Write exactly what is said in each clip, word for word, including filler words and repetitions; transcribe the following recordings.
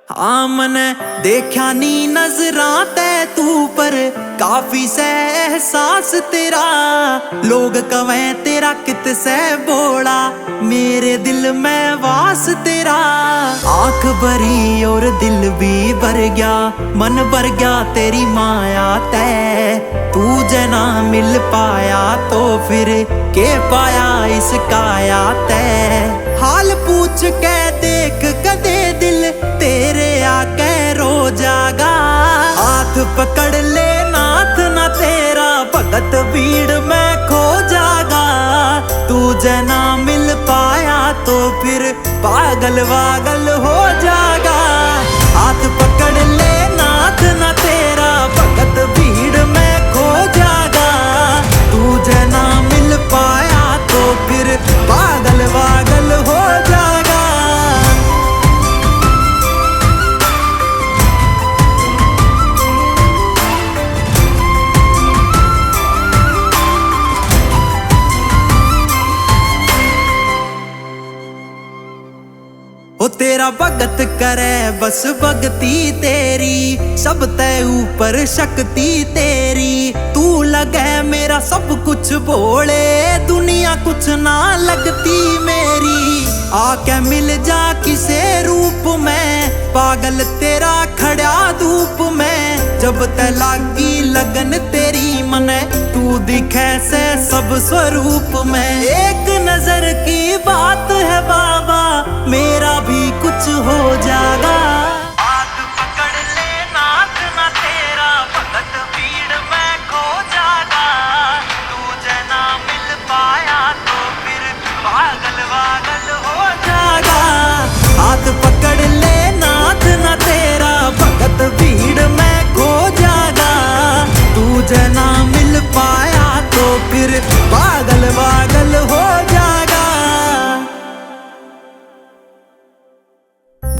हाँ, मने देख्या नी नजरां तै तू, पर काफी सै एहसास तेरा। लोग कवें तेरा कित सै बोला, मेरे दिल में वास तेरा। आंख भरी और दिल भी भर गया, मन भर गया तेरी माया तै। तू जै ना मिल पाया तो फिर के पाया इस काया तै। हाल पूछ के देख कदे दिल तेरे आके रो जागा। हाथ पकड़ ले नाथ ना तेरा, भगत भीड़ में खो जागा। तू जै ना मिल पाया तो फिर पागल वागल हो जागा। हाथ पकड़ ले नाथ ना तेरा, भगत भीड़ में खो जागा। तू जै ना मिल पाया तो फिर पागल वागल हो जागा। ओ तेरा भगत करे बस भगती तेरी, सब तै ऊपर शक्ति तेरी। तू लगे मेरा सब कुछ भोले, दुनिया कुछ ना लगती मेरी। आके मिल जा किसे रूप में, पागल तेरा खड़ा धूप में। जब तै लागी लगन तेरी मने, तू दिखे से सब स्वरूप में। एक नजर की बात है बाबा, मेरा भी कुछ हो जागा। हाथ पकड़ ले नाथ ना तेरा, भगत भीड़ में खो जागा। तू जै ना मिल पाया तो फिर पागल वागल हो जागा। हाथ पकड़ ले नाथ ना तेरा, भगत भीड़ में खो जागा। तू जै ना मिल पाया तो फिर पागल वागल हो जागा।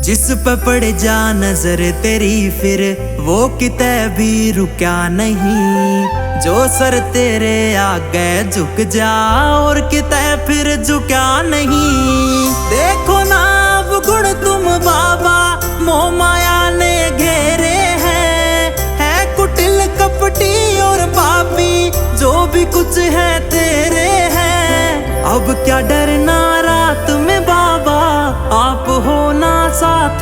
जिस पे पड़ जा नजर तेरी फिर वो किते भी रुक्या नहीं। जो सर तेरे आगे झुक जा और किते फिर झुक्या नहीं। देखो ना अवगुण तुम बाबा, मोह माया ने घेरे हैं। है कुटिल कपटी और पापी, जो भी कुछ है तेरे हैं। अब क्या डरना रात में बाबा, आप हो ना साथ